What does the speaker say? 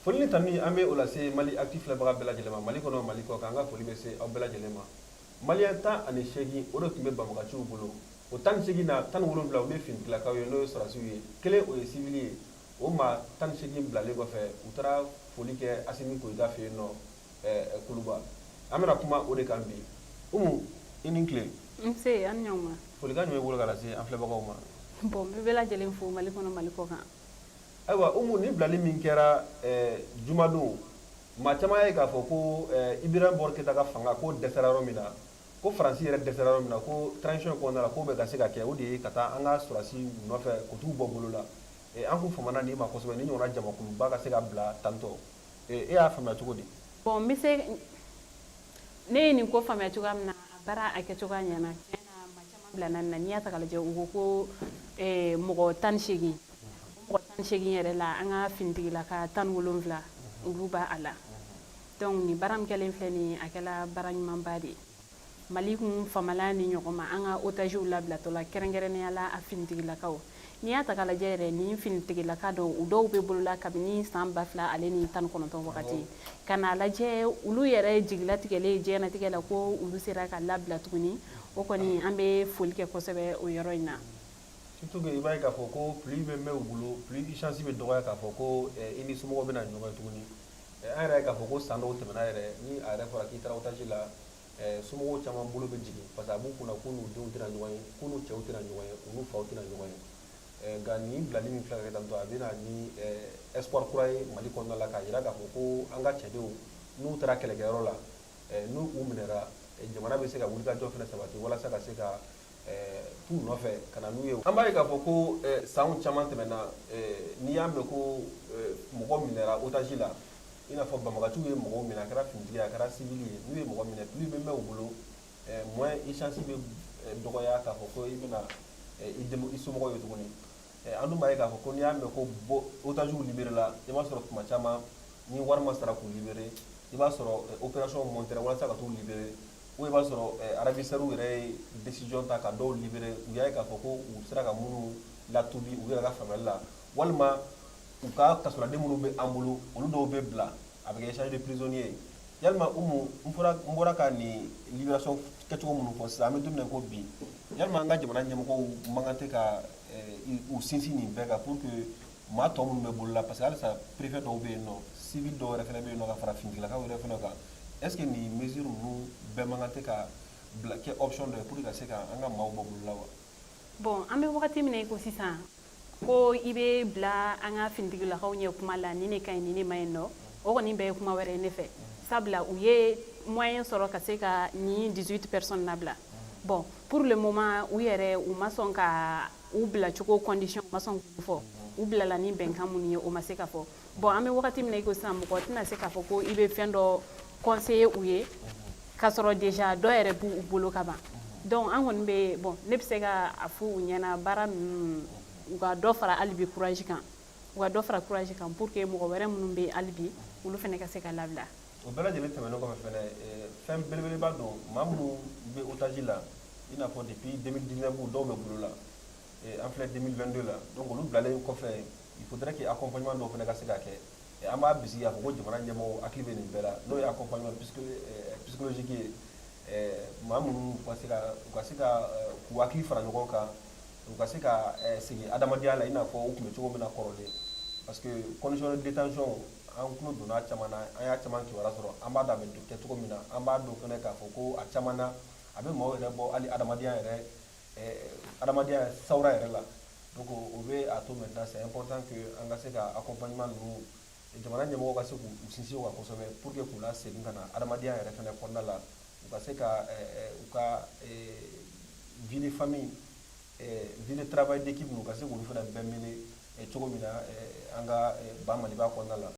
Foli ni tanu, an bɛ o lase Mali Actu filɛbaga bɛɛ lajɛlen ma, Mali kɔnɔ, Mali kɔ kan. An ka foli bɛ se aw bɛɛ lajɛlen ma. Maliyɛn 18, o de tun bɛ banbagaciw bolo. O 18 na, 17, olu ye finitigilakaw ye, n'o ye sɔrɔdasiw ye, kelen, o ye civil ye. O maa 18 bilalen kɔfɛ, u taara foli kɛ Asimi Goyita fɛ yen nɔ Kuluba. An bɛna kuma o de kan bi. Umu, i ni tile. Nse, an ni ɲɔgɔn ma. Folikan jumɛn b'i bolo ka lase an filɛbagaw ma? Bon, n bɛ bɛɛ lajɛlen fo, Mali kɔnɔ, Mali kɔ kan. Ayiwa Umu, ni bilali min kɛra jumadon, maa caman y'a ye k'a fɔ ko Ibrahim Boubacar Keita ka fanga ko dɛsɛra yɔrɔ min na, ko Faransi yɛrɛ dɛsɛra yɔrɔ min na, ko transition kɔnɔna la, ko bɛ ka se ka kɛ, o de ye ka taa an ka sɔrɔdasiw nɔfɛ k'u t'u bɔ bolo la. An kun famana nin ma kosɛbɛ, ni ɲɔgɔnna jamakuluba ka se ka bila tantɔ. E y'a faamuya cogo di? Bon, n bɛ se, ne ye nin ko faamuya cogoya min na, a baara a kɛcogoya ɲɛna. Tiɲɛ na, maa caman bilana nin na. N'i y'a ta k'a lajɛ, u ko ko mɔgɔ 18, o mɔgɔ 18 yɛrɛ la, an ka finitigilaka 17, olu b'a a la. Donc nin baara min kɛlen filɛ nin ye, a kɛla baara ɲumanba de ye. Mali kun famala ni ɲɔgɔn ma an ka otagew labilatɔ la, kɛrɛnkɛrɛnnenya la a finitigilakaw. N'i y'a ta k'a lajɛ yɛrɛ, nin finitigilaka dɔw, u dɔw bɛ bolola kabini san 2019 wagati. Ka n'a lajɛ, olu yɛrɛ jigilatigɛlen diɲɛnatigɛ la ko olu sera ka labila tuguni, o kɔni, an bɛ foli kɛ kosɛbɛ o yɔrɔ in na. Surtout que i b'a ye k'a fɔ ko plus bɛ mɛn u bolo, plus i chance bɛ dɔgɔya k'a fɔ ko i ni somɔgɔw bɛna ɲɔgɔn ye tuguni. An yɛrɛ ye k'a fɔ ko san dɔw tɛmɛna yɛrɛ, ni a yɛrɛ fɔra k'i taara otage la, somɔgɔw caman bolo bɛ jigin, parce que a b'u kunna k'u n'u denw tɛna ɲɔgɔn ye, k'u n'u cɛw tɛna ɲɔgɔn ye, u n'u faw tɛna ɲɔgɔn ye. Nka nin bilali min filɛ ka kɛ tantɔ, a bɛ na ni espoir kura ye Mali kɔnɔna la, k'a jira k'a fɔ ko an ka cɛdenw, n'u taara kɛlɛkɛyɔrɔ la, n'u u minɛra, jamana bɛ se ka wulikajɔ fana sabati walasa ka se ka t'u nɔfɛ ka na n'u ye. An b'a ye k'a fɔ ko sanw caman tɛmɛna, n'i y'a mɛn ko mɔgɔ minɛra otage la, i n'a fɔ banbagaciw ye mɔgɔw minɛ, a kɛra finitigi ye, a kɛra civil ye, n'u ye mɔgɔ minɛ, plus bɛ mɛn u bolo, moins i chance bɛ dɔgɔya k'a fɔ ko i bɛna i somɔgɔw ye tuguni. An dun b'a ye k'a fɔ ko n'i y'a mɛn ko otagew libéré la, i b'a sɔrɔ tuma caman, ni wari ma sara k'u libéré, i b'a sɔrɔ opération montera walasa ka t'u libéré, ou i b'a sɔrɔ ravisseurs yɛrɛ ye décision ta ka dɔw libéré, u y'a ye k'a fɔ ko u sera ka minnu latubi u yɛrɛ ka faamuyali la, walima u ka kasoladen minnu bɛ an bolo, olu dɔw bɛ bila, a bɛ kɛ échange de prisonniers ye. Yalima Umu, n bɔra ka nin libération kɛcogo minnu fɔ sisan, an bɛ don min na ko bi, yalima an ka jamana ɲɛmɔgɔw man kan tɛ ka u sinsin nin bɛɛ kan pour que maa tɔ minnu bɛ bolo la? Parce que halisa préfet dɔw bɛ yen nɔ, civil dɔw yɛrɛ fana bɛ yen nɔ, ka fara finitigilakaw yɛrɛ fana kan. Est ce que nin mesure ninnu bɛɛ man kan tɛ ka bila kɛ option dɔ ye pour que ka se ka an ka maaw bɔ bolo la wa? Bon, an bɛ wagati min na i ko sisan, ko i bɛ bila an ka finitigilakaw ɲɛ kuma la, nin de ka ɲi, nin de ma ɲi nɔ, o kɔni bɛɛ ye kuma wɛrɛ ye ne fɛ, sabula u ye moyen sɔrɔ ka se ka nin 18 personnes labila. Bon, pour le moment, u yɛrɛ u ma sɔn ka u bila cogo condition, u ma sɔn k'u fɔ, u bilala ni bɛnkan minnu ye, o ma se ka fɔ. Bon, an bɛ wagati min na i ko sisan, mɔgɔ tɛna se k'a fɔ ko i bɛ fɛn dɔ conseiller u ye k'a sɔrɔ déjà dɔ yɛrɛ b'u bolo ka ban. Donc an kɔni bɛ, bon, ne bɛ se ka a fɔ u ɲɛna, baara ninnu, u ka dɔ fara hali bi courage kan, u ka dɔ fara courage kan pour que mɔgɔ wɛrɛ minnu bɛ yen hali bi, olu fana ka se ka labila. O bɛɛ lajɛlen tɛmɛnen kɔfɛ fɛnɛ, fɛn belebeleba don, maa minnu bɛ otage la, i n'a fɔ depuis 2019 dɔw bɛ bolo la, an filɛ 2022 la. Donc olu bilalen kɔfɛ, il faudrait que accompagnement dɔw fana ka se ka kɛ. An b'a bisigi k'a fɔ ko jamana ɲɛmɔgɔw hakili bɛ nin bɛɛ la, n'o ye accompagnement psychologique ye, maa minnu u ka se ka k'u hakili fara ɲɔgɔn kan, u ka se ka segin adamadenya la i n'a fɔ u tun bɛ cogo min na kɔrɔlen. Parce que condition de détention, an tulo donna a caman na, an y'a caman kibaruya sɔrɔ, an b'a dɔn a bɛ kɛ cogo min na. An b'a dɔn fɛnɛ k'a fɔ ko a caman na, a bɛ maaw yɛrɛ bɔ hali adamadenya yɛrɛ, adamadenya sawura yɛrɛ la. Donc o bɛ a to maintenant, c'est important que an ka se ka accompagnement ninnu, jamana ɲɛmɔgɔw ka se k'u sinsin o kan kosɛbɛ pour que k'u lasegin ka na adamadenya yɛrɛ fɛnɛ kɔnɔna la, u ka se ka u ka vie de famille, vie de travail d'équipe, u ka se k'olu fana bɛɛ mêler cogo min na an ka ba Maliba kɔnɔna la.